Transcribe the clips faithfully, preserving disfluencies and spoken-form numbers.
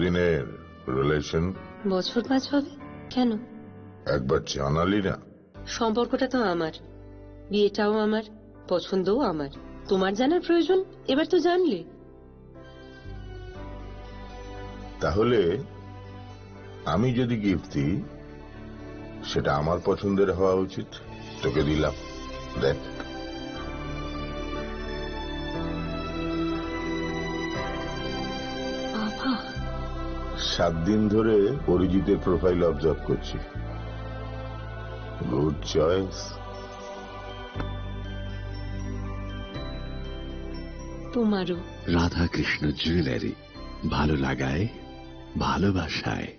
দিনের রিলেশন? বছর পাঁচ হবে। কেন? একবার জানালি না। সম্পর্কটা তো আমার, বিয়েটাও আমার, পছন্দও আমার। তোমার জানার প্রয়োজন? এবার তো জানলে। তাহলে আমি যদি গিফট দিই, সেটা আমার পছন্দের হওয়া উচিত। তোকে দিলাম, দেখ। বাবা। সাত দিন ধরে অরিজিতের প্রোফাইল অবজার্ভ করছি। Good choice. তোমারও। রাধাকৃষ্ণ জুয়েলারি, ভালো লাগায়, ভালোবাসায়।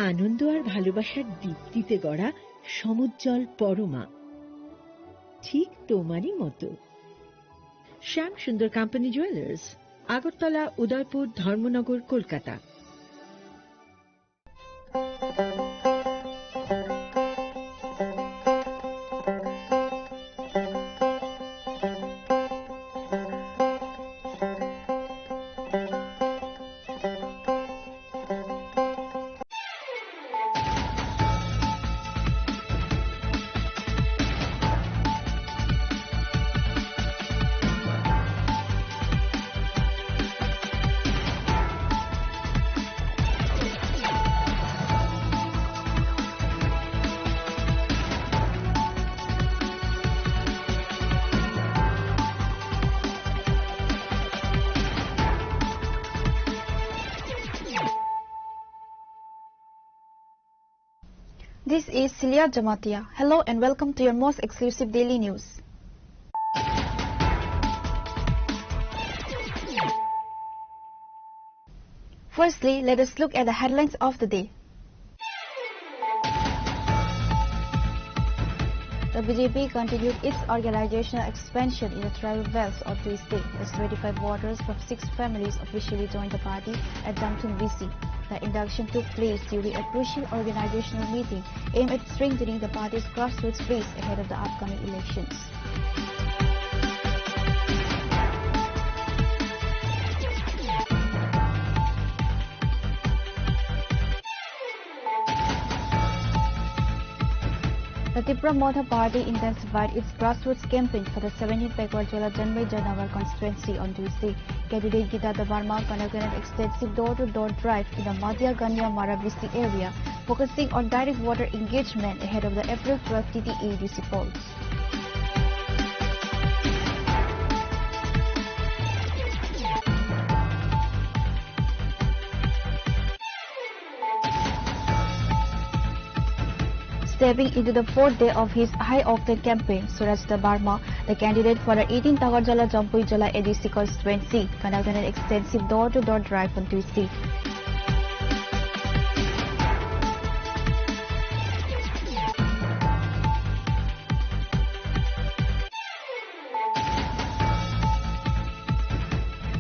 আনন্দ আর ভালোবাসার দীপ্তিতে গড়া সমুজ্জ্বল পরমা, ঠিক তোমারই মতো। শ্যাম সুন্দর কোম্পানি জুয়েলার্স, আগরতলা, উদয়পুর, ধর্মনগর, Kolkata. This is Celia Jamatia. Hello and welcome to your most exclusive daily news. Firstly, let us look at the headlines of the day. The B J P continued its organizational expansion in the tribal belts on Tuesday, as twenty-five voters from six families officially joined the party at Jamthung V C. The induction took place during a crucial organizational meeting aimed at strengthening the party's grassroots base ahead of the upcoming elections. The Tipra Motha Party intensified its grassroots campaign for the seventeenth Pakwar Jala Janmai Jaynagar constituency on Tuesday. Candidate Gita Debbarma conducted an extensive door-to-door drive in the Madia Gania Mara V C area, focusing on direct voter engagement ahead of the April twelve T T A D C polls. Stepping into the fourth day of his high-octane campaign, Suraj Debbarma, the candidate for the eighteenth Agartala Jampui Jala A D C constituency, conducted an extensive door-to-door drive on Tuesday.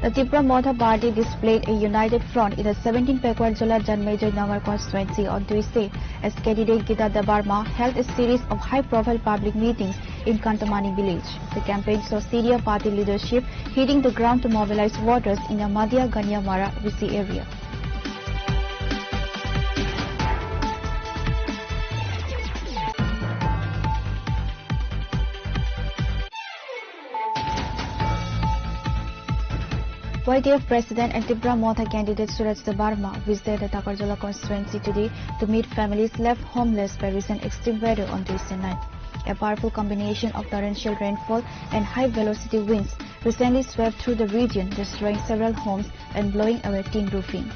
The Tipra Motha Party displayed a united front in the seventeenth Pakwar Jala Janmai Jaynagar constituency on Tuesday, as candidate Gita Debbarma held a series of high-profile public meetings in Kantamani village. The campaign saw senior party leadership hitting the ground to mobilize voters in the Madia Gania Mara V C area. Y T F President and Tipra Motha candidate Suraj Debbarma visited the Takarjala constituency today to meet families left homeless by recent extreme weather on Tuesday night. A powerful combination of torrential rainfall and high-velocity winds recently swept through the region, destroying several homes and blowing away tin roofing.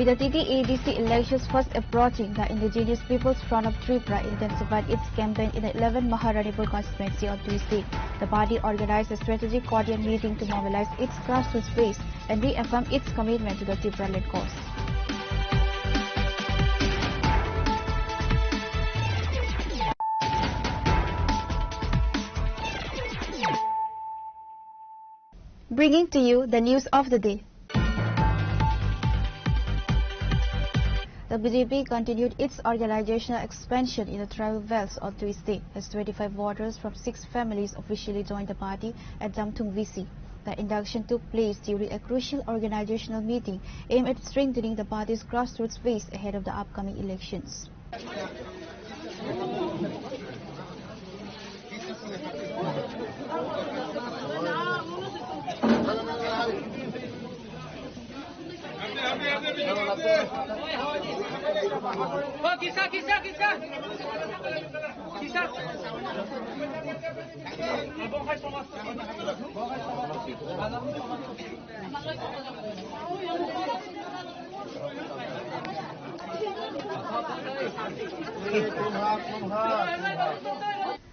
With the T T A D C elections fast approaching, the Indigenous People's Front of Tripura intensified its campaign in the eleven Maharanipur constituency on Tuesday. The party organized a strategic coordinate meeting to mobilize its grassroots base and reaffirm its commitment to the Tipraland cause. Bringing to you the news of the day. The B J P continued its organizational expansion in the tribal belts on Tuesday, as twenty-five voters from six families officially joined the party at Jamthung V C. The induction took place during a crucial organizational meeting aimed at strengthening the party's grassroots base ahead of the upcoming elections.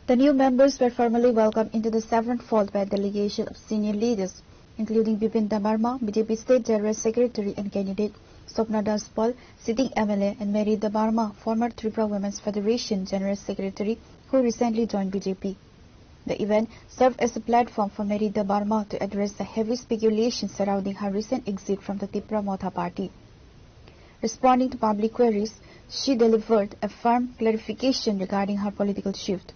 The new members were formally welcomed into the Seventh Fold by a delegation of senior leaders, including Bipin Debbarma, B J P State General Secretary and candidate, Swapna Das Pal, sitting M L A, and Mary Debbarma, former Tripura Women's Federation General Secretary, who recently joined B J P. The event served as a platform for Mary Debbarma to address the heavy speculation surrounding her recent exit from the Tipra Motha party. Responding to public queries, she delivered a firm clarification regarding her political shift.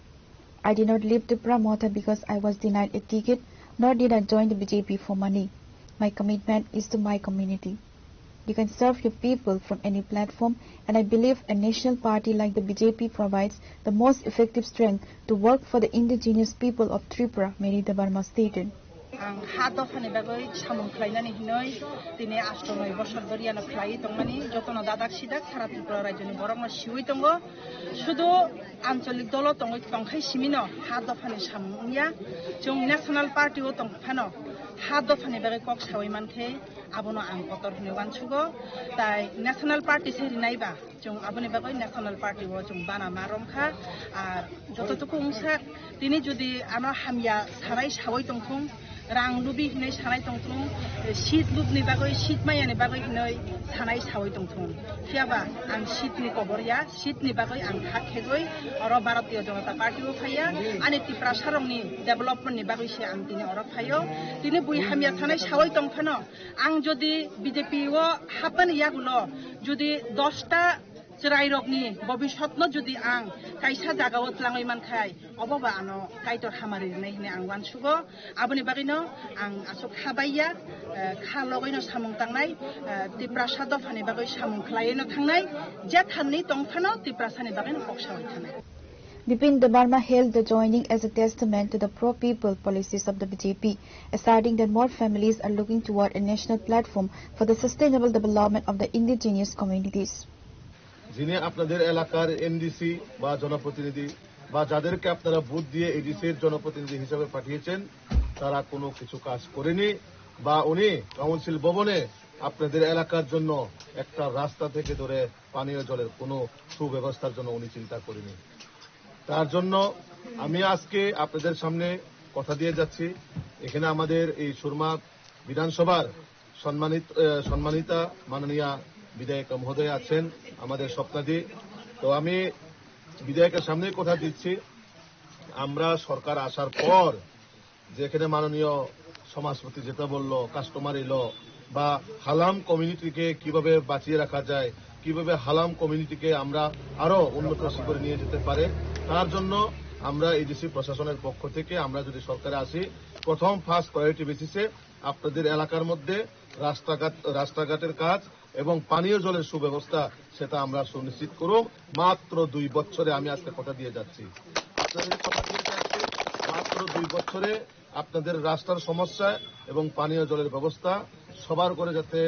"I did not leave Tipra Motha because I was denied a ticket, nor did I join the B J P for money. My commitment is to my community. You can serve your people from any platform, and I believe a national party like the B J P provides the most effective strength to work for the indigenous people of Tripura," Mary Debbarma stated. Ang ha dophani bagwi samung khlainani hinwi tini asto noi bosor dhori ano khlaiwi tongmani, jotono dadak sidak sara Tripura rajyoni borokno siwi tongo. Sudu ancholik dolo tongwi tongkhai simino ha dophani samung wngya. Chwng national party o tong phano ha dophani bagwi kok sawi mankhe abono ang kotor hwnwi uansugo. Tai national party se rinaiba chwng aboni bagwi national party o chwng bana ma romkha. Ar joto tuku wngsak tini jodi ano hamya sanai sawi tongthung, rang lubi hinwi sanai tongthung, seat lubni bagwi, seat mayani bagwi hinwi sanai sawi tongthung. Phiyaba ang seat ni kobor ya, seat ni bagwi ang kha khegwi oro Bharatiya Janata Party o phaiya. Ani Tiprasa rokni development ni bagwi se ang tini oro phaio. Tini bui hamya sanai sawi tong phano, ang jodi B J P o hapmani yagulo jodi dosta chwrairokni bobisotno jodi ang kaisa jagao tlangwi mankhai, obo ba ano Kaitor hamari rinai hwnwi ang uansugo. Aboni bagwino ang aswk kha baiya, eh, kha logoino samung tangnai, eh, Tiprasa dophani bagwi samung khlaiwino thangnai, je thanni tong phano Tiprasani bagwino kok sawi thangnai. Bipin Debbarma hailed the joining as a testament to the pro-people policies of the B J P, asserting that more families are looking toward a national platform for the sustainable development of the indigenous communities. যিনি আপনাদের এলাকার এমডিসি বা জনপ্রতিনিধি বা যাদেরকে আপনারা ভোট দিয়ে এডিসির জনপ্রতিনিধি হিসাবে পাঠিয়েছেন, তারা কোনো কিছু কাজ করেনি বা উনি কাউন্সিল ভবনে আপনাদের এলাকার জন্য একটা রাস্তা থেকে ধরে পানীয় জলের কোনো সুব্যবস্থার জন্য উনি চিন্তা করেনি। তার জন্য আমি আজকে আপনাদের সামনে কথা দিয়ে যাচ্ছি। এখানে আমাদের এই সুরমা বিধানসভার সম্মানিত, আহ, সম্মানিতা মাননীয়া বিধায়িকা মহোদয়া আছেন, আমাদের স্বপ্নাদি। তো আমি বিধায়কের সামনেই কথা দিচ্ছি, আমরা সরকার আসার পর যেখানে মাননীয় সমাজপতি যেটা বলল, কাস্টমারি ল বা হালাম কমিউনিটিকে কিভাবে বাঁচিয়ে রাখা যায়, কিভাবে হালাম কমিউনিটিকে আমরা আরো উন্নত শিখরে নিয়ে যেতে পারে, তার জন্য আমরা এডিসি প্রশাসনের পক্ষ থেকে আমরা যদি সরকারে আসি, প্রথম ফার্স্ট প্রায়োরিটি বেসিসে আপনাদের এলাকার মধ্যে রাস্তাঘাট, রাস্তাঘাটের কাজ এবং পানীয় জলের সুব্যবস্থা, সেটা আমরা সুনিশ্চিত করব। মাত্র দুই বছরে, আমি আজকে কথা দিয়ে যাচ্ছি, আপনাদের কথা দিয়ে যাচ্ছি, মাত্র দুই বছরে আপনাদের রাস্তার সমস্যা এবং পানীয় জলের ব্যবস্থা সবার ঘরে যাতে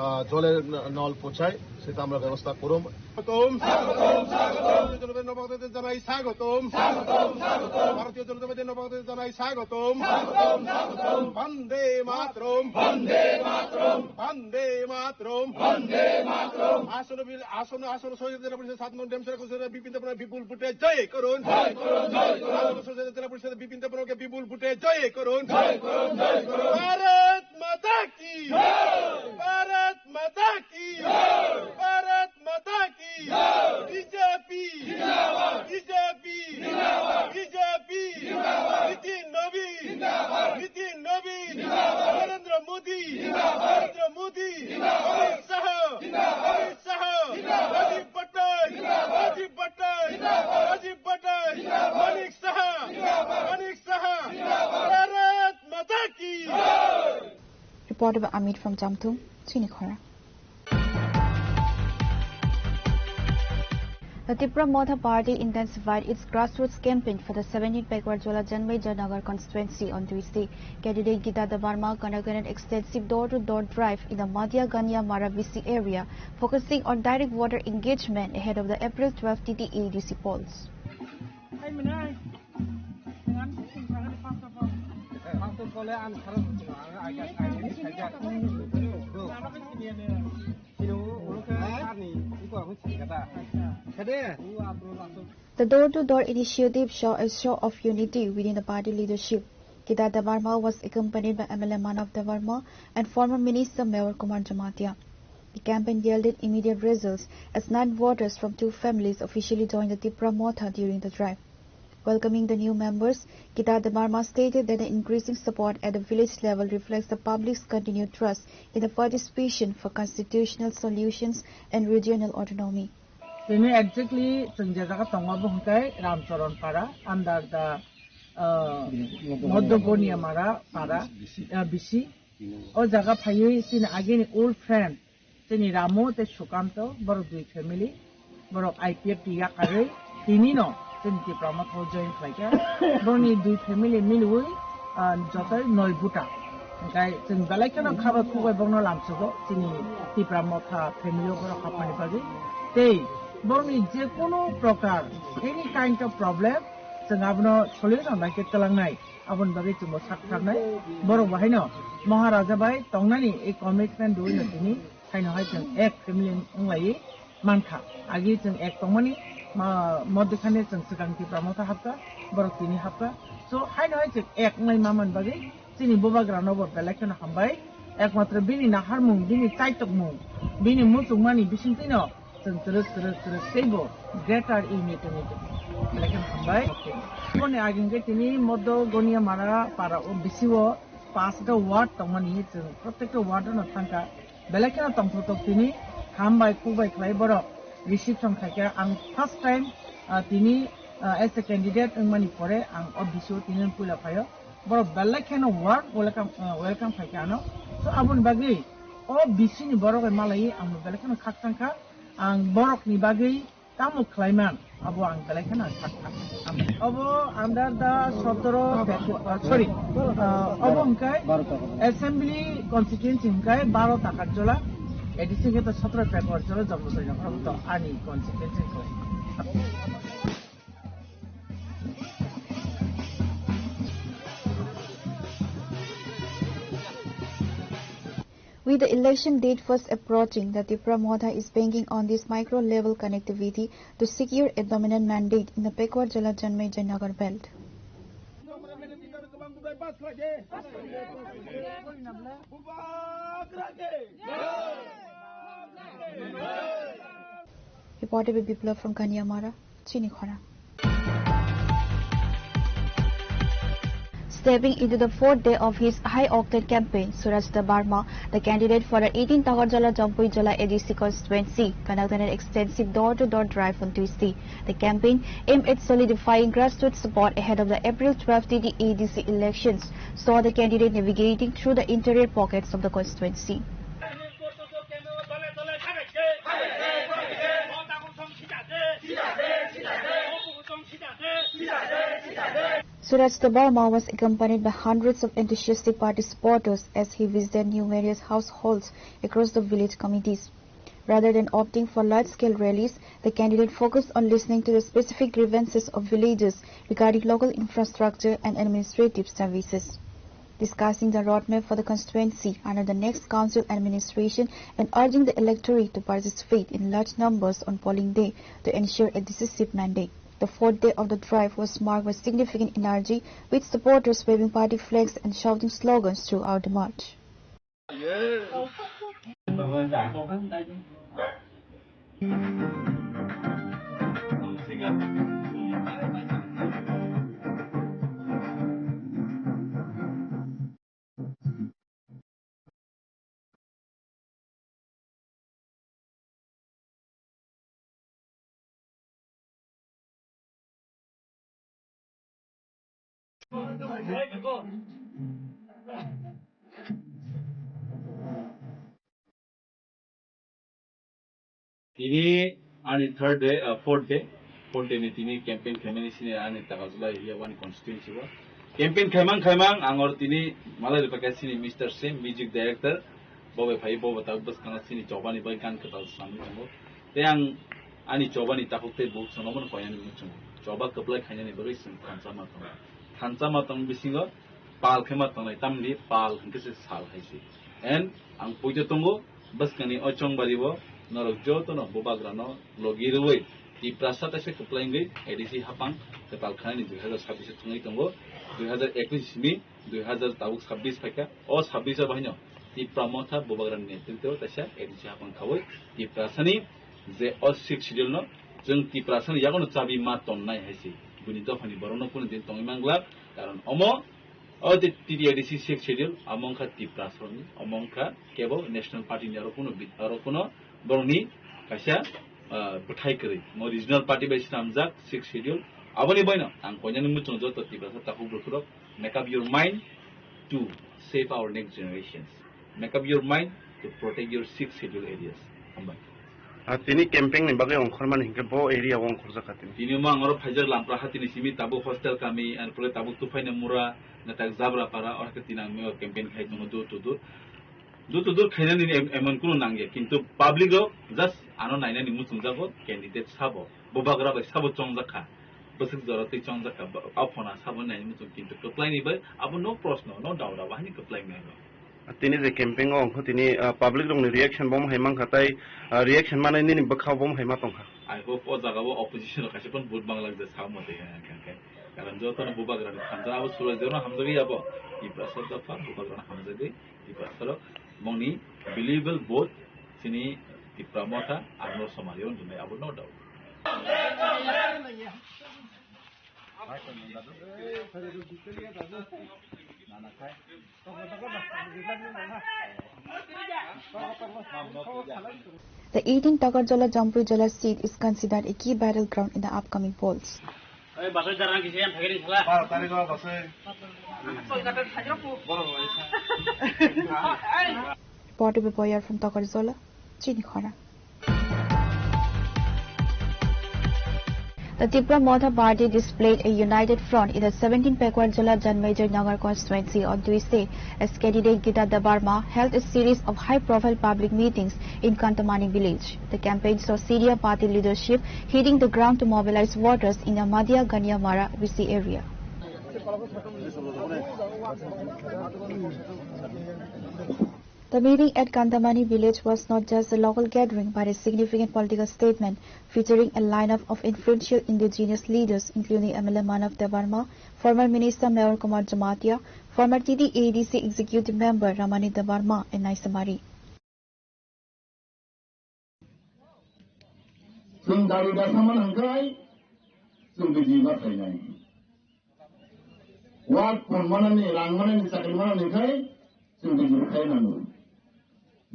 আহ, জলের ন-, নল পৌঁছায়, সেটা আমরা ব্যবস্থা করুম। স্বাগতম, স্বাগতম, স্বাগতম। ভারতীয় জনতা পার্টি নবাগত জানাই স্বাগতম। স্বাগতম, স্বাগতম। ভারতীয় জনতা পার্টি নবাগত জানাই স্বাগতম। স্বাগতম, স্বাগতম। বন্দে মাতরম। বন্দে মাতরম। বন্দে মাতরম। বন্দে মাতরম। আসন্ন বিল-, আসন্ন, আসন্ন শহীদ জেলা পরিষদ সাত নং ডেমসের কুশলের বিপিন দেবনাথ বিপুল ভোটে জয় করুন। জয় করুন, জয় করুন। আসন্ন শহীদ জেলা পরিষদ বিপিন দেবনাথকে বিপুল ভোটে জয় করুন। জয় করুন, জয় করুন। ভারত মাতা কি জয়। ভারত মাতা কি জয়। ভারত মাতা কি জয়। বিজেপি জিন্দাবাদ। বিজেপি জিন্দাবাদ। বিজেপি জিন্দাবাদ। নীতিন নবী জিন্দাবাদ। নীতিন নবী জিন্দাবাদ। নরেন্দ্র মোদী জিন্দাবাদ। নরেন্দ্র মোদী জিন্দাবাদ। অমিত শাহ জিন্দাবাদ। অমিত শাহ জিন্দাবাদ। রাজীব ভট্টাচার্য জিন্দাবাদ। রাজীব ভট্টাচার্য জিন্দাবাদ। রাজীব ভট্টাচার্য জিন্দাবাদ। মানিক সাহা জিন্দাবাদ। মানিক সাহা জিন্দাবাদ। ভারত মাতা কি জয়। Reporter by Amit from Jamtung, Chinikhora. The Tipra Motha Party intensified its grassroots campaign for the seventeenth Pekwarjala Janmay Jaynagar constituency on Tuesday. Candidate Gita Debbarma conducted an extensive door-to-door drive in the Madia Gania Mara B C area, focusing on direct voter engagement ahead of the April twelfth T T A D C polls. The door-to-door initiative saw a show of unity within the party leadership. Gita Debbarma was accompanied by M L A Manav Debbarma and former Minister Mevar Kumar Jamatia. The campaign yielded immediate results as nine voters from two families officially joined the Tipra Motha during the drive. Welcoming the new members, Gita Debbarma stated that the increasing support at the village level reflects the public's continued trust in the party's vision for constitutional solutions and regional autonomy. Tini exactly chwng je jaga tongo bo hwnkhe Ramcharan Para under the, uh, Madhya Gonia Mara Para, uh, B C. O jaga phaiwi chini agini old friend chini Ramu tei Sukanto, borok dui family, borok I P F T yakarwi tini no chini Tipra Motha o join khlaikha. Borokni dui family miliwi, ah, jotoi noi buta. Hwnkhe chwng belai kheno kha bai khuk bai borokno lamsogo chini Tipra Motha family o borok hapmani bagwi. Tei borokni je kunu prokar any kind of problem chwng abono solution bai khe twlangnai. Aboni bagwi chwngbo sak tharnai. Borok bo haino Maharaja bai tongnani ei commitment rwino tini haino hai chwng ek family wnglaiwi mankha. Agi chwng ek tongmani, ma, moddikhani chwng swkang Tipra Motha hapkha, borok tini hapkha. So, haino hai chwng ek wnglai mamani bagwi chini bubagrano bo belai kheno hambai. Ekmatro bini naharmung, bini chaitokmung, bini muchungmani bisingtwino chwng twrwk, twrwk, twrwk teibo greater unity ni belai kheno hambai. Boni aging khe tini Moddo Gonia Mara para o bisi o pasta ward tongmani chwng protecta ward no thangkha. Belai kheno tongthok tok tini hambai khukbai khlai borok reception khaikha. Ang first time, ah, tini, ah, as a candidate wngmani pore ang o bisi o tini puila phaio. Borok belai kheno warm welcome, ah, welcome khaikha ano. So aboni bagwi o bisi ni borok bai malaiwi ang belai kheno khakchang kha. Ang borok ni bagwi tamo khlaiman, abo ang belai kheno ang sakha. Obo under the sotoro peko-, ah, sorry, ah, obo hwnkhe assembly constituency hwnkhe baro Takarjala, A D C hwnkhe to sotoro Pekwarjala, Jambujanagar, obo to ani constituency hwnkhe. With the election date fast approaching, the Tipra Motha is banking on this micro-level connectivity to secure a dominant mandate in the Pekwarjala Janmay Jaynagar belt. Reported by Biplab from Kaniamara, Chinikhora. Stepping into the fourth day of his high-octane campaign, Suraj Debbarma, the candidate for the eighteenth Takarjala Jampui Jala A D C constituency, conducted an extensive door-to-door drive on Tuesday. The campaign aimed at solidifying grassroots support ahead of the April twelfth T T A D C elections, saw the candidate navigating through the interior pockets of the constituency. Raj Debbarma was accompanied by hundreds of enthusiastic party supporters as he visited numerous households across the village committees. Rather than opting for large-scale rallies, the candidate focused on listening to the specific grievances of villagers regarding local infrastructure and administrative services. Discussing the roadmap for the constituency under the next council administration and urging the electorate to participate in large numbers on polling day to ensure a decisive mandate. The fourth day of the drive was marked by significant energy, with supporters waving party flags and shouting slogans throughout the march. Tini ani third day, uh, fourth day, fourth day ni tini campaign khaimani sini ani Takarjala area one constituency o. Campaign khaimang khaimang ang oro tini malai rwphaikha sini Mister Sim, music director, bo bai phai bo bo tabuk bwskango sini chobani bai gan kwtal swnamwi tongo. Tei ang ani chobani takhuk tei bukhuk chwngno bono koinani muchungo. Choba kwplai khainani bagwi chwng thansa ma tongo. Thansa ma tong bisingo pal khe ma tongnai, tamni pal hwnkhe se sal hai se. And ang poito tongo, bwskangni o chongbari o norok jotono bubagrano logi rwui Tiprasa taisa kwplai wngwi A D C hapang kwtal khanani dui hazar sabbish o thwngwi tongo. Dui hazar ekush simi dui hazar tabuk sabbish phaikha. O sabbish o bahaino Tipra Motha bubagrani netritwo taisa A D C hapang khaui Tiprasani je o sixth schedule no chwng Tiprasani yagono chabi ma tonnai hai se. Buini dophani borokno kunu din tongwi manglak, karon omo O T T A D C sixth schedule, amo wngkha Tiprasani, omo wngkha kebo National Party ni oro kuno bit-, oro kuno borokni kaisa, ah, bwthai kwrwi. Mo regional party bai swnamjak sixth schedule. Aboni baino ang koinani muchung joto Tiprasa takhuk bukhurok, make up your mind to save our next generations. Make up your mind to protect your sixth schedule areas. Hambai. Ah, tini campaign ni bagwi ongkhormani hinkhe bo area o ongkhorjak kha tini. Tini omo ang oro phaijak Lampra hatini simi tabuk hostel kami, ar pore tabuk Tuphaina Mura, natak Jabra Para, oro khe tini ang mio campaign khai tongo door to door. Door to door khainani em-, emon kuno nangya, kintu public rok just ano nainani muchungjago candidate sabo, bubagra bai sabo chongjak kha, bwswk jora twi chongjak kha, ba-, aphona sabo nainani muchung, kintu kwplaini bai abo no proshno, no doubt, abo haini kwplai maya. Tini je campaign o wngkha tini, ah, public rokni reaction bo hai mankha tei, ah, reaction manwi nini bwkha bo hai ma tongkha. I hope o jaga o opposition rok kaisa phano vote banglak je sa motwi hwnka hwnkhe. Karon jotono bubagrani thansa abo Suraj Debno hamjagwi abo. Tiprasa dopha bubagrano hamjagwi Tiprasa rok mongni believable vote chini Tipra Motha Arno Somari o nungnai abo no doubt. The eighteen Takarjala Jampuijala seat is considered a key battleground in the upcoming polls. Reporter Boyar from Takarjala, Chini Khorang. The Tipra Motha Party displayed a united front in the seventeen Pekwar Jala Janmejai Nagar constituency on Tuesday as candidate Gita Debbarma held a series of high-profile public meetings in Kantamani village. The campaign saw senior party leadership hitting the ground to mobilize voters in Amadia Ganyamara V C area. The meeting at Kantamani village was not just a local gathering but a significant political statement featuring a lineup of influential indigenous leaders including M L A Manav Debbarma, former Minister Meher Kumar Jamatia, former T T A D C executive member Ramani Debbarma and Naisomari. Chwng dari da samani hwnkhe chwng biji ma phainai. Wak phone manani, rang manani, chakri manani khai chwng biji khai nango.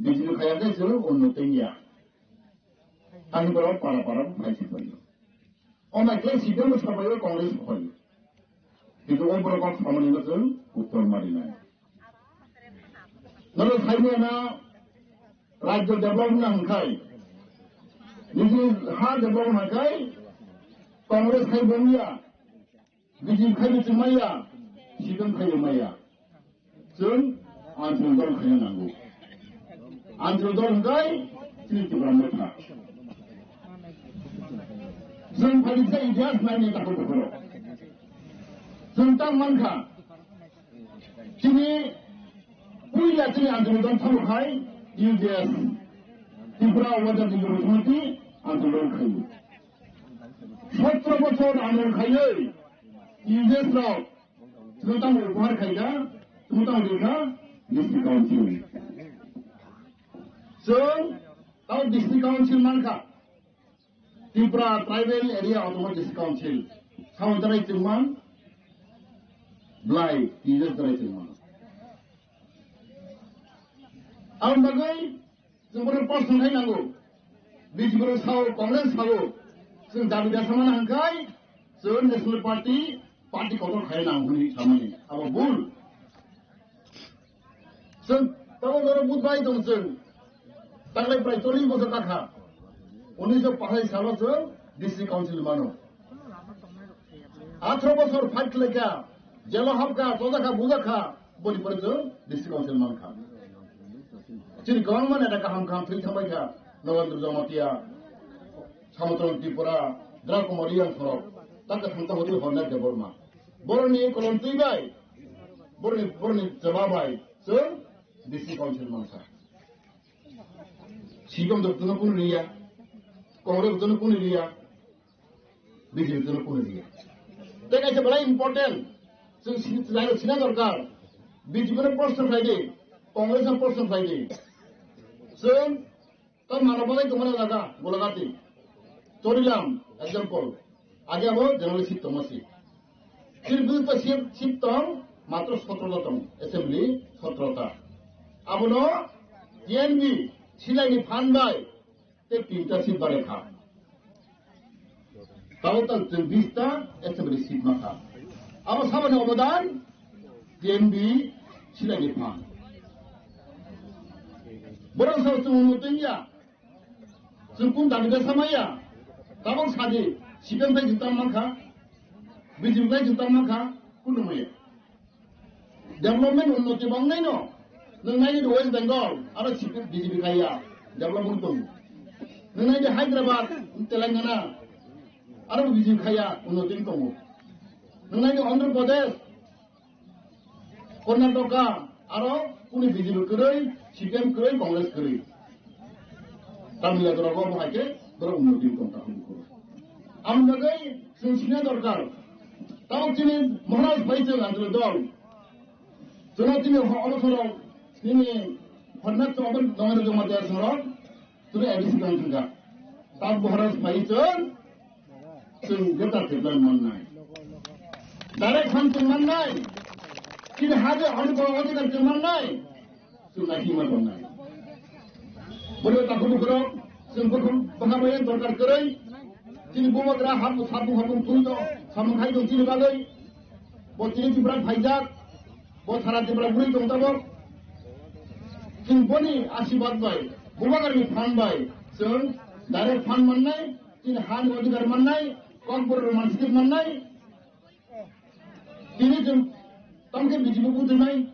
Biji khai khe chwng unnoti ya. Ani borok para para phai si phaio. Ona khe C P M sabayo Congress phaio. Kintu o borok kok samani no chwng uttor mari nai. Noro saimanya na rajyo development hwnkhai, niji ha development hwnkhai Congress khai bongya. B J P khai chwng maya, C P M khai maya. Chwng Anchal dol khai nango. Anchal dol hwnkhe chini Tipra Motha. Chwng phaikhe itihas naini takhuk bukhuk. Chwng ta mankha. Chini puila chini andolon thangkha U J S, Tripura Wajat Nigam Samiti andolon khaio. Sotro bochor andolon khaiwi U J S rok chwng tamo upahar khaikha, chwng tamo rikha District Council. Chwng tamo District Council mankha. Tripura Tribal Area Autonomous District Council. Samung tarai chwngman, blai, tijak tarai chwngman. Ang bagwi chwng bono proshno khai nango. B J P rok sao, Congress sao, chwng dabi da samana hangkai, chwng National Party, party kotor khai nang hwnwi samani. Abo bul. Chwng tamo norok budbai tong chwng. Taklai prai cholish bosor takha. Unisho pathai salo chwng District Council mano. Athro bosor fight khlaikha, jelo hapkha, chojakha, bujakha, boni pore chwng District Council mankha. Chini kwbangma neta kaham kaham thwi thangbaikha, Nogendra Jamatia, Samotron Tripura, Drakumari Yangsorok, takha thangta hodi Horna Debbarma. Boroni kolom twi bai, boroni, boroni chaba bai, chwng District Council mankha. Sibong doktono kunu riya, Congress doktono kunu riya, B J P doktono kunu riya. Tei kaisa belai important, chwng si-, chwng sina dorkar. B J P no proshno khlai di, Congress no proshno khlai di. Chwng ta mano bagwi tongmani jaga, Golagati. Chorilam, example. Age abo general seat tongma si. Chini bwswk ta seat, seat tong, matro sotro ta tong, assembly sotro ta. Abono T N B silaini phan bai tei tinta seat bare kha. Tabo ta chwng bis ta assembly seat ma kha. Abo saboni obodan T N B silaini phan. Borok sa chwng tongya. Chwng kun dabi da samaya. Tabok sadi, C P M bai chwng tang mankha, B J P bai chwng tang mankha, kunu maya. Development unnoti bang nai no. Nwng nai di West Bengal, aro C P M B J P kaya, development tong. Nwng nai di Hyderabad, Telangana, aro B J P kaya, unnoti tongo. Nwng nai di Andhra Pradesh, Karnataka aro kuni B J P kwrwi, C P M kwrwi, Congress kwrwi. Tamil Nadu rogo bo hai khe borok unnoti tong ta hwnwi koro. Ang bagwi chwng sina dorkar. Tamo chini Maharaj phai chwng Anchal dol. Chwng chini ho-, obo sorok nini Horna chwng obo Nogendra Jamatia sorok. Tini A D C tong thangkha. Tam bohora phai chwng, chwng jeta teplan mannai. Direct phan chwng mannai. Tini hade hade bo odhikar chwng mannai. Chwng nai hima tongnai. Bwrwi takhuk bukhurok, chwng bukhuk bwkha bai dorkar kwrwi. Tini bubagra hap, hapung hapung twi to, samung khai tong chini bagwi. Bo tini Tripura phaijak. Bo sara Tripura bwrwi tong tabok. Chwng boni asibad bai, bubagarni phan bai, chwng direct phan mannai, chini hani odhikar mannai, Kokborok Roman script mannai. Tini chwng tamkhe B J P bujinai,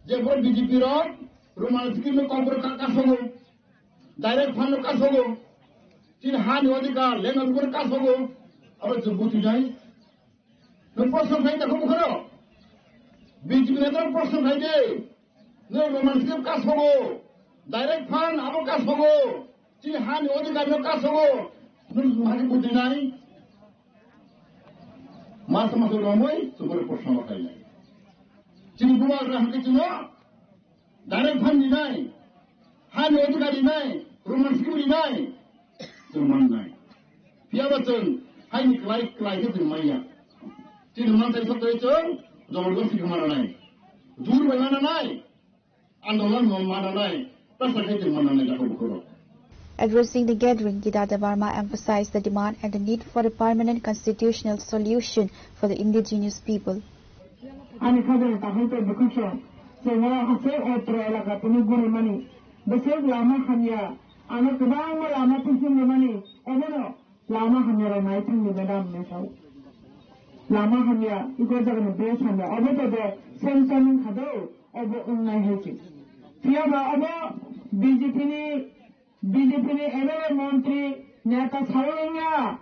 je borok B J P rok Roman script no Kokborok ka-, kasogo, direct phan no kasogo, chini hani odhikar, land odhikar kasogo, abo chwng bujinai. Nwng proshno khlai ta khumu khoro. B J P neta proshno khlai de. Nwng Roman script kasogo. Direct phan abo kasogo. Chini hani odhikar no kasogo. Nwng hani bujinai. Masa masa romoi, chubor proshno khlai nai. Chini bubagra hwnkhe chino. Direct phan rinai, hani odhikar rinai, Roman script rinai, chwng mannai. Phiyaba chwng haini klai, klai khe chwng manya. Chini manthai sotoi chwng jobordosti khe mananai. Jur bai mananai, andolon no mananai, pressure khe chwng mananai, takhuk bukhurok. Addressing the gathering, Gita Debbarma emphasized the demand and the need for a permanent constitutional solution for the indigenous people. Ani khajani takhuk tei bwkhwrwng chwng o haste otro elaka tini guri mani. Bwswk lama hamya, ano kwbangma lama tuition rwmani, obono lama hamya rok nai thangni madam hinwi sao. Lama hamya, iko jagani bridge hamya. Obo to do sanction wngkha do, obo wngnai hai se. Phiya ba obo B J P ni, B J P ni M L A montri neta sawi wngya.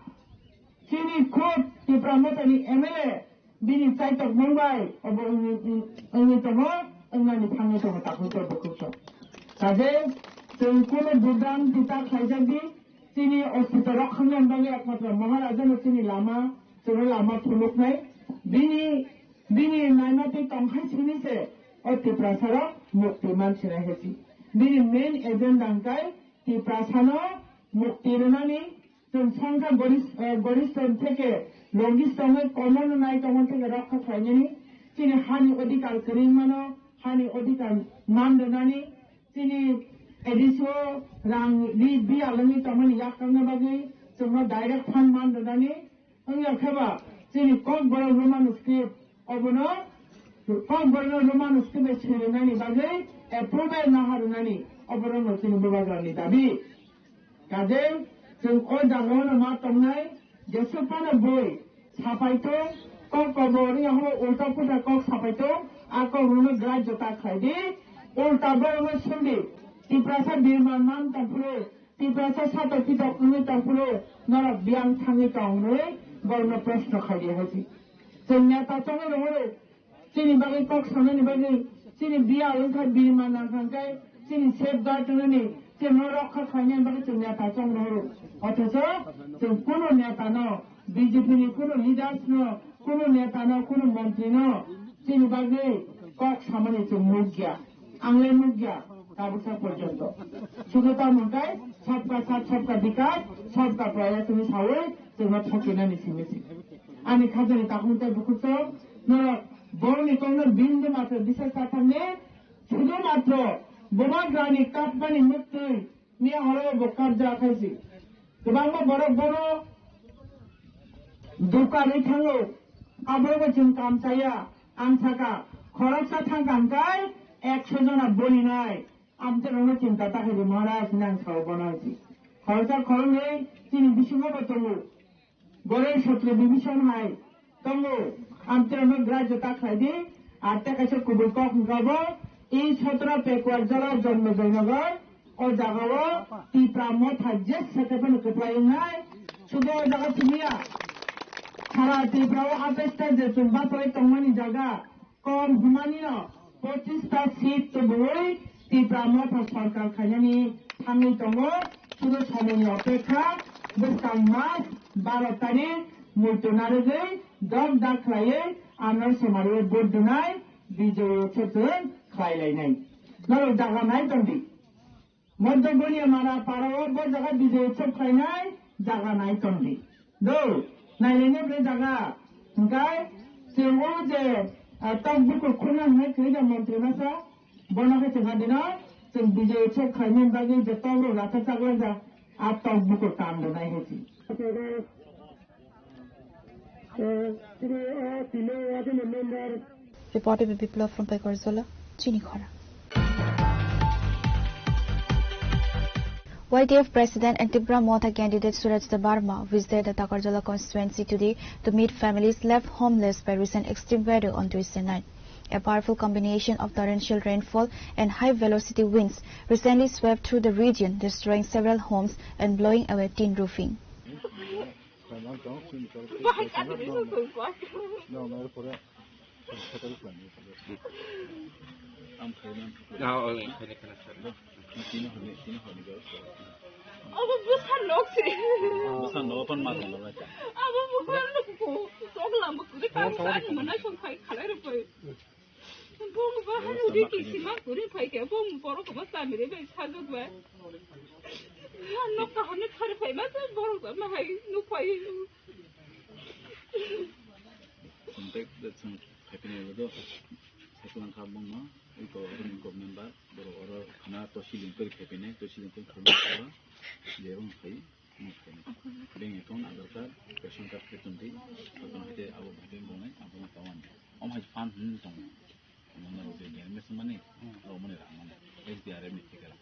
Chini khud Tipra Motha ni M L A bini chaitok mung bai obo wngwi, wngwi tongo, wngnani thangwi tongo, takhuk to bukhuk to. Kaje chwng kunu budam tita khlaijak di, chini ostito rok khangna bagwi ekmatro Maharaja no chini lama, chwngno lama phunuknai. Bini, bini naina twi tongkhai sini se o Tiprasa rok mukti man sinai hai si. Bini main agenda hwnkhe Tiprasa no mukti rwnani, chwng songkha goris-, eh, goriston theke longistong wngwi komono nai tongmani theke rokha khlainani, chini hani odhikar kwrwngmano, hani odhikar man rwnani, chini A D C o rang ri biyal wngwi tongmani yak tangna bagwi chwngno direct fund man rwnani, wngya khe ba chini Kokborok Roman script obono Kokborok Roman script bai swi rwnani bagwi approval naha rwnani oborokno chini bubagrani dabi. Kaje chwng o jagao no ma tongnai, jesuk phano bui sapai tong, kok kobor ya hwnwi ulta puta kok sapai tong, a kok rwno grajyo ta khlai di, ulta borokno sung di, Tiprasa birman man tong phuru, Tiprasa sato pitok wngwi tong phuru, norok biyang thangwi tong hwnwi borokno proshno khai di hai si. Chwng neta chongwi rw horo, chini bagwi kok sanani bagwi, chini biyal wngkha birma nangkha hwnkhe, chini safeguard wngnani, chini no rokha khlainani bagwi chwng neta chong rohoro. Othocho chwng kunu neta no, B J P ni kunu leaders no, kunu neta no, kunu montri no chini bagwi kok samani chwng nukya. Ang le nukya, tabuksa porjonto. Sudu tamo hwnkhe sabka sath, sabka bikas, sabka prayas hwnwi sawi chwngno thokinani simi se. Ani khajani takhuk tei bukhuk chwng norok borokni kokno bindu matro bisai chathamni, sudu matro bubagrani kapmani muktwi miya horo bo kabja khaisi. Kwbangma borok bono dukanwi thango, aborokbo chwng kam chaya. Ang saka, khoroksa thangkha hwnkhe ekso jona bolinai. Amchairokno chinta ta khaidi Maharaj hinwi ang sao bono hai si. Khoroksa khoroknwi chini bisingo bo tongo. Gorel Sotro Division hai tongo, amchairokno grajyo ta khlai di. Ar tei kaisa kubui kok hwnkha bo, e sotro Pekuar Jala Jonmo Joynagar, o jagao Tipra Motha je saka phano kwplai wngnai, sudo o jaga simiya. Sara Tripura o atais ta je chwng bachai tongmani jaga, kom hwnmani no pochis ta seat tubui Tipra Motha sorkar khainani thangwi tongo. Sudo somoini opekha, bwskang mas baro tarik muitu narwgwi dok dak khlaiwi ano somari vote dunai, bijoyo chwng khlai lainai. Norok jaga nai tongdi. Moddo Goniamara parao bo jaga bijoy chok khlainai jaga nai tongdi. Do, nailainai bre jaga. Hwnkhe chwng o je, ah, tok bukur khuna hwnwi kwrwi da montri masa, bono khe chwng hadino chwng bijoy chok khlainani bagwi je tok rok rata chaglak ja, a tok bukur kam rwnai hai se. Reported by Biplab from Paikorjala, Chinikhora. Y D F President and Tipra Motha candidate Suraj Debbarma visited the Takarjala constituency today to meet families left homeless by recent extreme weather on Tuesday night. A powerful combination of torrential rainfall and high velocity winds recently swept through the region, destroying several homes and blowing away tin roofing. Abo bwsa nok se. Bwsa nok pan ma tong lai. Abo bwsa nok ko. Tok lam ko de kan sa ni mana song khai khalai ro koi. Bong ba hanu de ki sima kuri phai ke bong borok ko ba samire bai sajak ba. Nok kaham ni khari phai ma borok ba ma hai nuk phai. Contact da chwng khaipinai bo do. Khaipinang kha bongno, iko oro ni kok member, borok oro khana tosi link kori khaipinai, tosi link kori khaipinai kha, jebo no khai, no khai. Bank account, Aadhaar card, ration card khe tongdi, tongdi, haite abo haite bonai, abo no tawan. Om hai fan hin tong. Om no je damage mani, abo mani ra mani. S D R M ni tikala.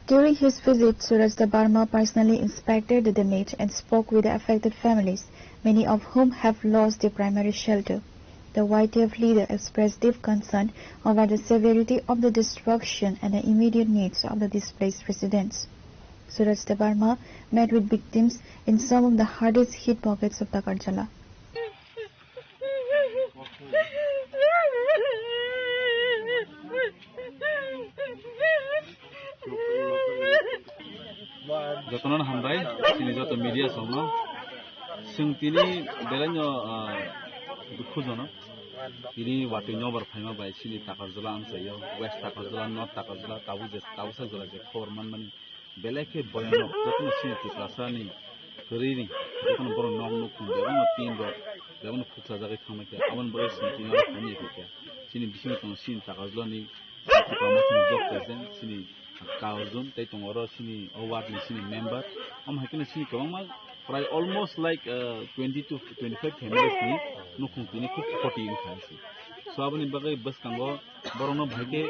During his visit, Suraj Debbarma personally inspected the damage and spoke with the affected families, many of whom have lost their primary shelter. The Y T F leader expressed deep concern over the severity of the destruction and the immediate needs of the displaced residents. Suraj Debbarma met with victims in some of the hardest hit pockets of Takarjala. Jotono hambai, chini joto media songno. Chwng tini belaino, ah, dukhujono. Tini watwi nobar phaima bai chini Takarjala amchaio, West Takarjala, North Takarjala, tabuk je, tabuksa jora je khobor manmani. Belai khe boyanok, jotono chini Tiprasani kwrwini, jotono borok nok nukhung, bebakno tin rok, bebakno khukchajagwi thangma khe, aboni bagwi chwng tini oro phaini khe khe. Chini bisingo tongo chini Takarjalani, chini Kaurjun, tei tongo oro chini o ward ni chini member. Omo hai kheno chini kwbangma, prai almost like, uh, twenty to twenty-five families ni nukhung tini khub khoti wngkha se. So aboni bagwi bwskango borokno bahai khe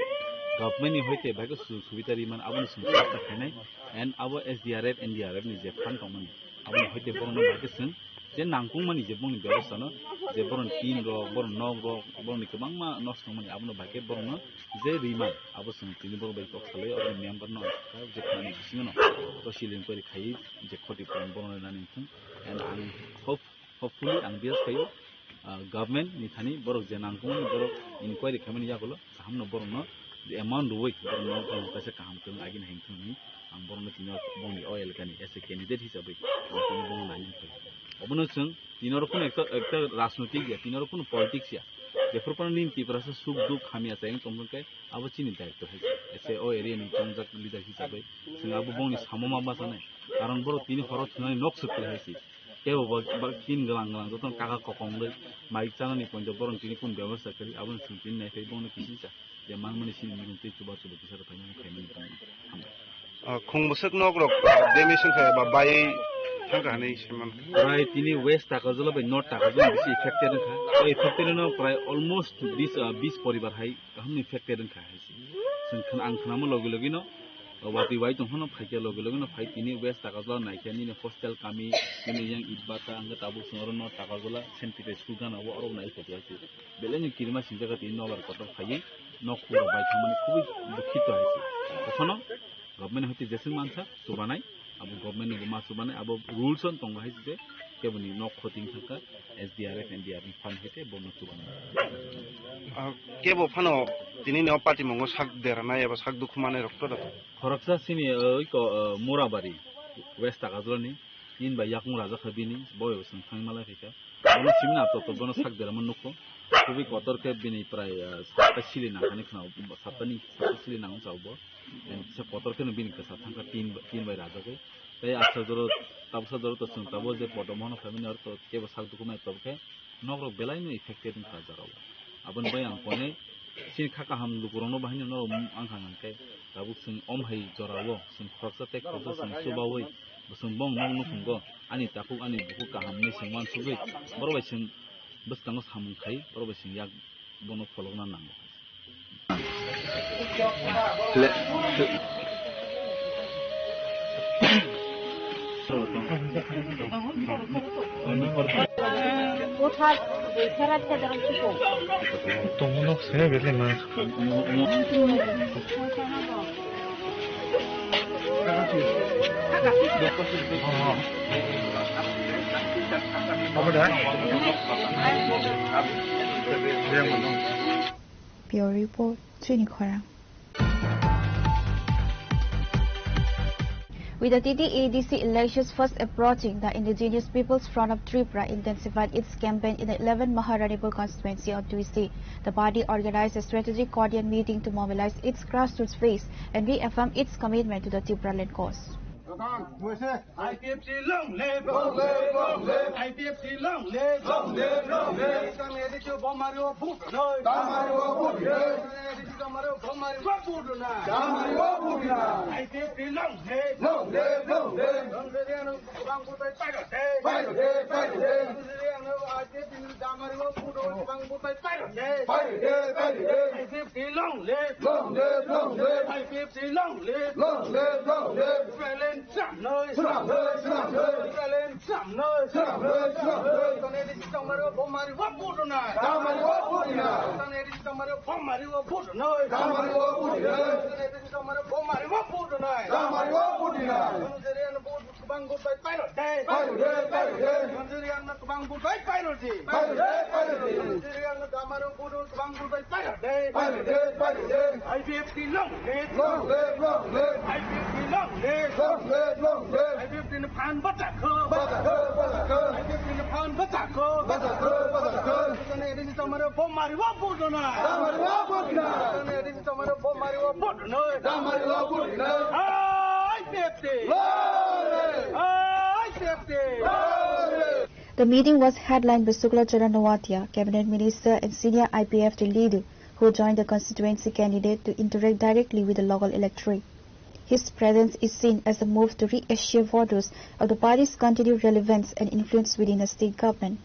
government ni hoite bahai khe sujog subida rimani, aboni chwng chesta khainai, and abo S D R F, N D R F ni je fund tongmani, aboni hoite borokno bahai khe chwng je nangkukmani je bongni bebostha no, je borokni tin rok, borokni nok rok, borokni kwbangma nosto wngmani, abono bahai khe borokno je riman, abo chwng tini borok bai kok salai, oro member no je khani bisingo no to silin kwrwi khaiwi je khoti pran borokno nani wngthung, and ang hope Hopefully, ang bias khaio, ah, government ni thani borok je nangkukmani borok inquiry khaimani yagulo kaham no borok no amount rwui borok no borok kaisa kaham kwrwng agini hai wngthung hinwi ang borok no tini bongni o elaka ni as a candidate hisabwi ang tini bono nai wngkha. Obono chwng tini oro phano ekta, ekta rajnotik ya, tini oro phano politics ya. Jephru phano nini Tiprasa suk duk hamya chayung tongkhe abo chini daitw hai se. As a o area ni tongjak leader hisabwi chwng abo bongni samo ma bachanai. Karon borok tini horo thwngnani nok swk kwrwi hai se. Tei bo, bo, bo tin glang glang jotono kaka kokong rwi mai chanani poito borok tini kun bebasta kwrwi aboni chwng tini naikhai bono kisi cha je manmani sini mung tei chuba chuba kisa rwkhaimani khaimani tongmani. Hambai. Ah, khung bwswk nok rok, ah, damage wngkha eba bai thangkha hinwi saiman. Prai tini West Takarjala bai North Takarjala bisi affected wngkha. O affected no prai almost bis, ah, bis poribar hai kaham ni affected wngkha hai se. Chwng khna-, ang khnama logi logi no watwi wai tong phano phaikhe logi logi no phai tini West Takarjala naikhe nini hostel kami nini yang Itbata hwnkhe tabuk chwng oro North Takarjala Saint Peter school gana o oro nai phaikhe belai no kirima singjak tini nobar kotor phaiwi nok khura bai thangmani khubui dukhito hai se. Okhano government hoite jeswk mansa chubanai, abo government ni bo ma chubanai, abo rules on tongo hai se, keboni nok khoting thangkha, S D R F, N D R F ni fund hoite bono chubanai. Ah, kebo phano tini ni o party mongo sak deranai eba sak dukhu manai rok to da? Khoroksa sini, uh, iko, uh, Murabari, West Takarjala ni, tin bai yakung rajakha bini, boyo sung thangmalai khaikha. Bono simna to to bono sak derma nukho. Kubui kotor khe bini prai, ah, satta sili nangani khna, satta ni, satta sili nango chao bo. Sa kotor khe no bini kwsa thangkha tin, tin bai rajagwi. Tei acha joro, tabuksa joro to chwng tabo je podom hono family oro to kebo sak dukumai to khe nok rok belai no affected wngkha jora o. Aboni bai ang kone Chini kha kaham lukurokno bahai no norok wngkha hwnkhe, tabuk chwng om hai jorao chwng khoroksa tei khoroksa chwng chubaui bo chwng bong nok nukhungo, ani takhuk ani bukhuk kaham hinwi chwng uansugui borok bai chwng bwskango samung khai borok bai chwng yak bono pholokna nango. Tongmano saya beli mas. Apa dah? Bureau Report, Chini Khorang. With the T T A D C elections fast approaching, the Indigenous People's Front of Tripura intensified its campaign in the eleven Maharanipur constituency on Tuesday. The party organized a strategic coordinate meeting to mobilize its grassroots base and reaffirm its commitment to the Tipraland cause. I P F T long live! Long live, long live! I P F T long live! Long live, long live! Kami edi chu bomari o vote noi! Bomari o vote noi! Kami edi chu bomari o, bomari o vote noi! Bomari o vote noi! I P F T long live! Long live, long live! Long live, ano bang putai payo de! Payo de, payo de! Long live, ano Damari o budo bang butai pirate. Pirate, pirate. I fifty long live. Long live, long live. I fifty long live. Long live, long live. Israel Samnoi. Samnoi, samnoi. Israel Samnoi. Samnoi, samnoi. Tane di Samnoi, Bomari wa Budunai. Damari wa Budunai. Tane di Samnoi, Bomari wa Budunai. Damari wa Budunai. Tane di Samnoi, Bomari wa Budunai. Damari wa Budunai. Manjerian bud bang bud bai pairo dai. Pairo dai, pairo dai. Manjerian bang bud bai pairo di. Pairo dai, pairo dai. Manjerian Damari budu bang bud bai pairo dai. Pairo dai, pairo dai. I P F T long live. Long live, long live. I P F T long live. Long live, long live. I P F T ni phan bata kho. Bata kho, bata kho. I P F T ni phan bata kho. Bata kho, bata kho. Tane di Samnoi Bomari wa Budunai. Damari wa Budunai. Tane di Samnoi Bomari wa Budunai. Damari wa Budunai. I P F T. Long live. I P F T. Long live. The meeting was headlined by Sukla Charan Noatia, Cabinet Minister and senior I P F T leader, who joined the constituency candidate to interact directly with the local electorate. His presence is seen as a move to reassure voters of the party's continued relevance and influence within the state government.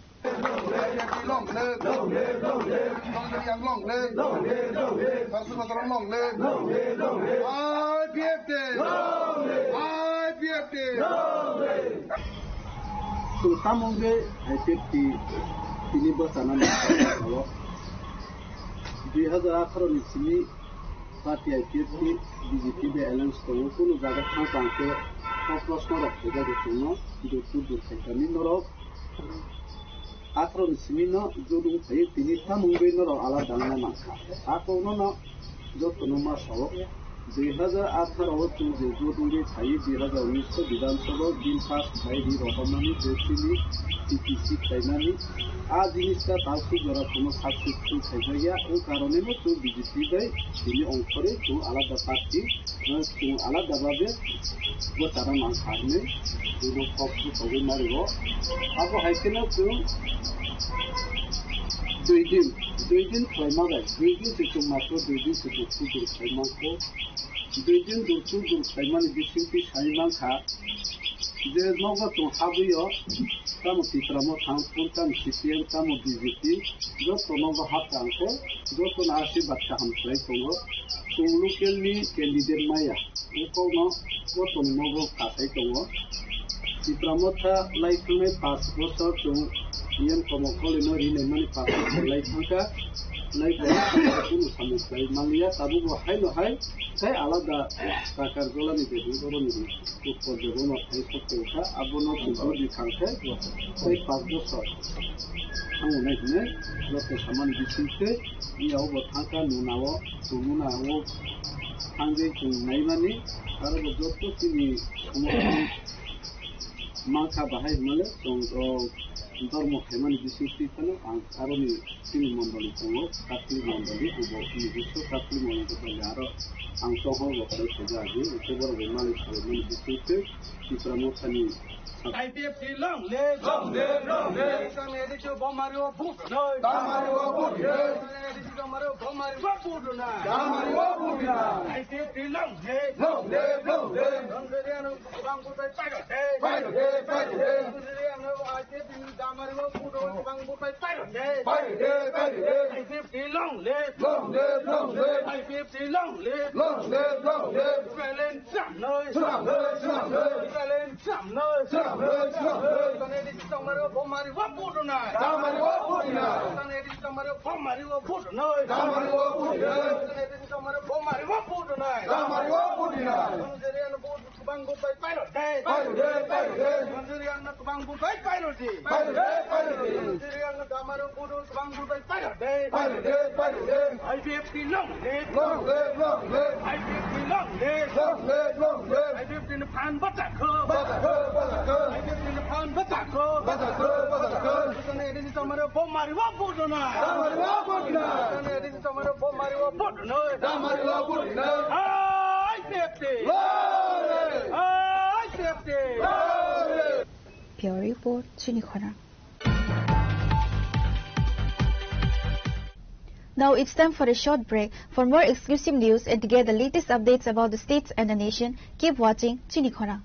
Chwng tamo wngwi I P F T tini bwsana nangkha o. Dui hazar atharo ni simi party I P F T B J P bai alliance tongo, kunu jaga thang tang khe kok proshno rok khaijagwi chwngno dur dur khaikha ni norok. Atharo ni simi no jodung phai tini tamo wngwi norok alada wngna nangkha. A kokno no jotono ma sao. Dui hazar atharo o chwng je jodung ri phai dui hazar unis o Bidhan Sabha o bill pass khai ri rohormani je chini T P C khlaimani a jinis ta talsu jora kono successful khaijakya. O karone no chwng B J P bai tini ongkhorwi chwng alada party, chwng alada babe bo chara mang kha hinwi chwngno kok bwsogwi mario. Abo hai kheno chwng dui din, dui din khlaima bai, dui din se chwng matro dui din se dukhu dur khlai mankho. Dui din dukhu dur khlaimani bisingtwi sai mankha je nogo chwng habwi o tamo Tipra Motha wngthun, tamo C P M, tamo B J P, joto nogo hap tangkhe, jotono asirwad kaham khlai tongo. Chwng local ni candidate maya. Wngkokno jotono nogo kasai tongo. Tipra Motha lai thangnai pash bosor chwng P M Komol Kolino rinai mani pash bosor lai thangkha. Lai bo kunu samung khlai manliya, tabukbo haino hai tei alada Kakar Jolani Debbarma boroni Utpal Debbarma phai sok tongkha, abono chwng budi thangkhe tei pash bosor thango nai hinwi joto samani bisingtwi. Iya obo thangkha nunao, chwng nunao thangwi chwng naimani, aro bo joto chini somorthon mankha bahai hwnmale chwng o dormo khaimani bisingtwi phano ang aroni chini mondoli tongo, Catholic mondoli, obo nirdisto Catholic mondoli tongo, aro ang chohor bo khlai khaija agi, hwnkhe borok bai malik khlaimani bisingtwi Tipra Mothani I P F T long live! Long live, long live! Tamo A D C Bomari wa Budunai! Damari wa Budunai! Tamo A D C Bomari wa Budunai! Damari wa Budunai! I P F T long live! Long live, long live! Manjerian bang bud bai pairo dai! Pairo dai, pairo dai! Manjerian I P F T Damari wa Budunai bang bud bai pairo dai! Pairo dai, pairo dai! I P F T long live! Long live, long live! I P F T long live! Long live, long live! Israel Samnoi! Samnoi, samnoi! Israel Samnoi! Samnoi, samnoi! Tane di Samnoi Bomari wa Budunai! Damari wa Budunai! Tane di Samnoi Bomari wa Budunai! Damari wa Budunai! Tane di Samnoi Bomari wa Budunai! Damari wa Budunai! Manjerian bud bang bud bai pairo dai! Pairo dai, pairo dai! Manjerian bang bud bai pairo di! Pairo dai, pairo dai! Manjerian Damari budu bang bud bai pairo dai! Pairo dai, pairo dai! I P F T long live! Long live, long live! I P F T long live! Long live, long live! I P F T ni phan bata kho! Bata kho, bata kho! I P F T ni phan bata kho! Bata kho, bata kho! Tane A D C Samnoi Bomari wa Budunai! Damari wa Budunai! Tane A D C Samnoi Bomari wa Budunai! Damari wa Budunai! I P F T! Long live! I P F T! Long live! Bureau Report, Chini Khorang. Now it's time for a short break. For more exclusive news and to get the latest updates about the states and the nation, keep watching Chini Khorang.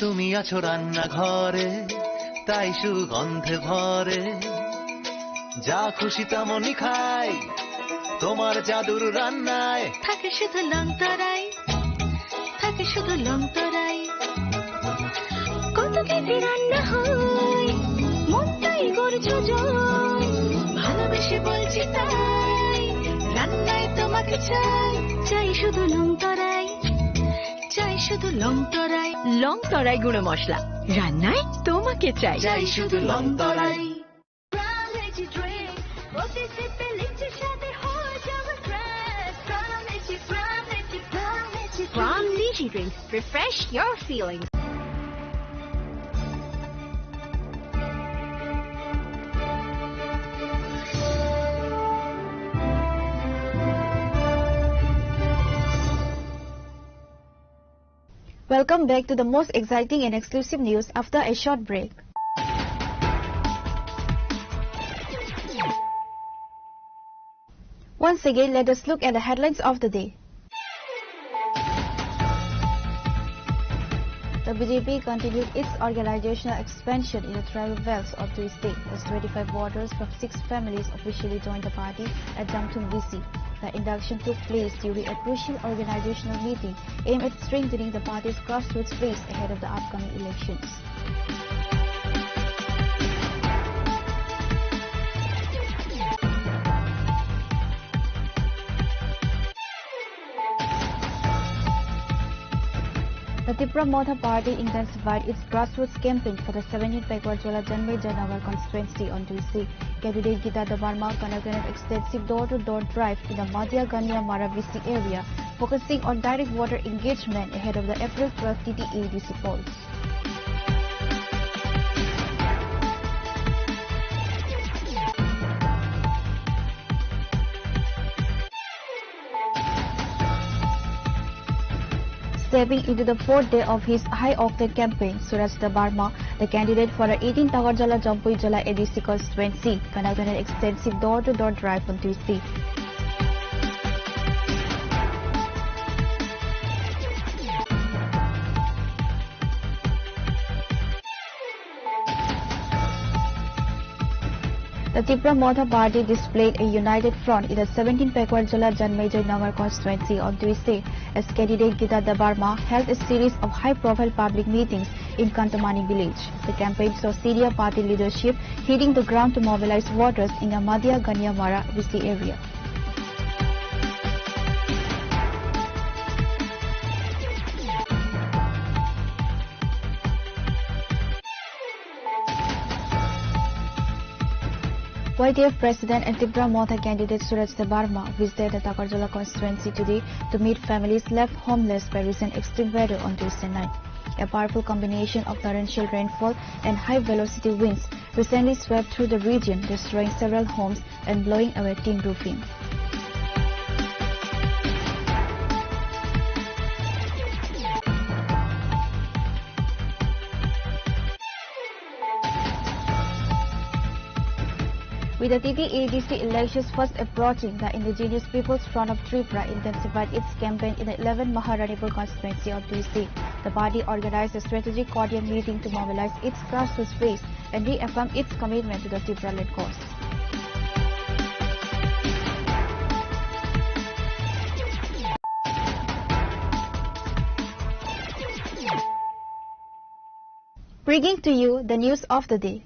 তুমি আছো রান্নাঘরে, তাই সুগন্ধে ভরে। যা খুশি তেমনই খাই তোমার জাদুর রান্নায়। থাকে শুধু লং তরাই, থাকে শুধু লং তরাই। কত কেজি রান্না হয়, মনটাই করছো জয়। ভালোবেসে বলছি তাই, রান্নায় তোমাকে চাই। চাই শুধু লং তরাই, চাই শুধু লং তরাই। লং তরাই গুঁড়ো মশলা, রান্নায় তোমাকে চাই। চাই শুধু লং তরাই। Prime Energy Drink, প্রতি সিপে লিচুর স্বাদে হয়ে যাবে fresh। Prime Energy, Prime Energy, Prime Energy Drink. Prime Energy Drink, refresh your feelings. Welcome back to the most exciting and exclusive news after a short break. Once again, let us look at the headlines of the day. The B J P continued its organizational expansion in the tribal belts of the state as twenty-five voters from six families officially joined the party at Jamthung D C. The induction took place during a crucial organizational meeting aimed at strengthening the party's grassroots base ahead of the upcoming elections. The Tipra Motha Party intensified its grassroots campaign for the seventeenth Pakwar Jala Janmejai Nagar constituency on Tuesday. Candidate Gita Debbarma conducted an extensive door-to-door drive in the Madia Gania Mara B C area, focusing on direct voter engagement ahead of the April twelfth T T A D C polls. Stepping into the fourth day of his high-octane campaign, Suraj Debbarma, the candidate for the eighteenth Takarjala Jampui Jala A D C constituency, conducted an extensive door-to-door drive on Tuesday. The Tipra Motha Party displayed a united front in the seventeenth Pakwar Jala Janmejai Nagar constituency on Tuesday, as candidate Gita Debbarma held a series of high-profile public meetings in Kantamani village. The campaign saw senior party leadership hitting the ground to mobilize voters in the Madia Gania Mara B C area. Y T F President and Tipra Motha candidate Suraj Debbarma visited the Takarjala constituency today to meet families left homeless by recent extreme weather on Tuesday night. A powerful combination of torrential rainfall and high-velocity winds recently swept through the region, destroying several homes and blowing away tin roofing. With the T T A D C elections fast approaching, the Indigenous People's Front of Tripura intensified its campaign in the eleven Maharanipur constituency on Tuesday. The party organized a strategic coordinate meeting to mobilize its grassroots base and reaffirm its commitment to the Tipraland cause. Bringing to you the news of the day.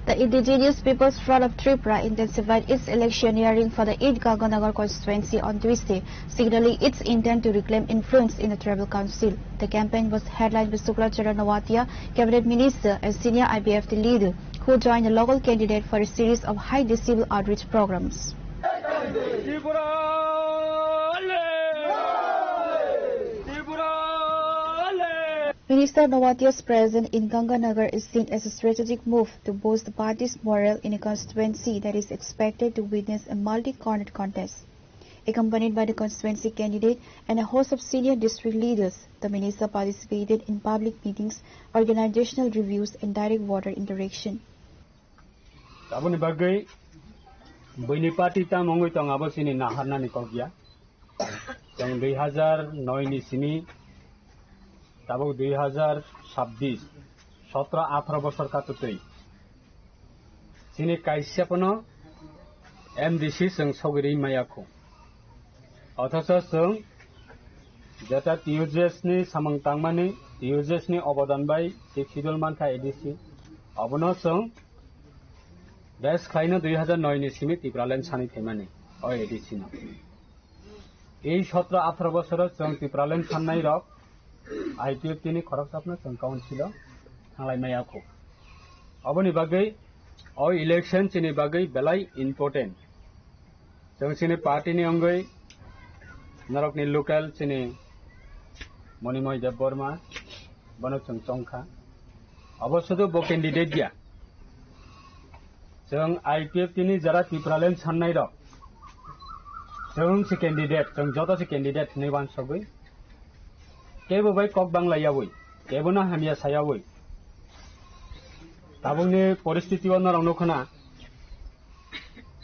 The Indigenous People's Front of Tripura intensified its electioneering for the eighth Ganganagar constituency on Tuesday, signaling its intent to reclaim influence in the tribal council. The campaign was headlined by Suklachandra Noatia, cabinet minister and senior I P F T leader, who joined a local candidate for a series of high decibel outreach programs. Minister Noatia's presence in Ganganagar is seen as a strategic move to boost the party's morale in a constituency that is expected to witness a multi-cornered contest. Accompanied by the constituency candidate and a host of senior district leaders, the minister participated in public meetings, organizational reviews, and direct voter interaction. Aboni bagwi buini party tamo wngwi tong, abo chini naharnani kok ya. Chwng dui hazar noi ni simi tabuk dui hazar sabbish, sotro atharo bosor katutwi. Chini kaisa pono M D C chwng sogwi rwi maya kho. Othocho chwng jeta T U J S ni samung tangmani, T U J S ni obodan bai sixth schedule mankha A D C, obono chwng bes khlaino dui hazar noi ni simi Tipraland sanwi phaimani o A D C no. Ei sotro atharo bosoro chwng Tipraland sannai rok I P F T ni khoroksa phano chwng council o thanglai maya kho. Oboni bagwi o election chini bagwi belai important. Chwng chini party ni wngwi norokni local chini Monimoy Debbarma, bono chwng chongkha. Obo sudu bo candidate ya. Chwng I P F T ni jara Tipraland sannai rok, chwng se candidate, chwng joto se candidate hinwi uansugwi. Kebo bai kok bangla yawi, kebo no hamya sayawi. Tabukni poristiti o norok nukho na,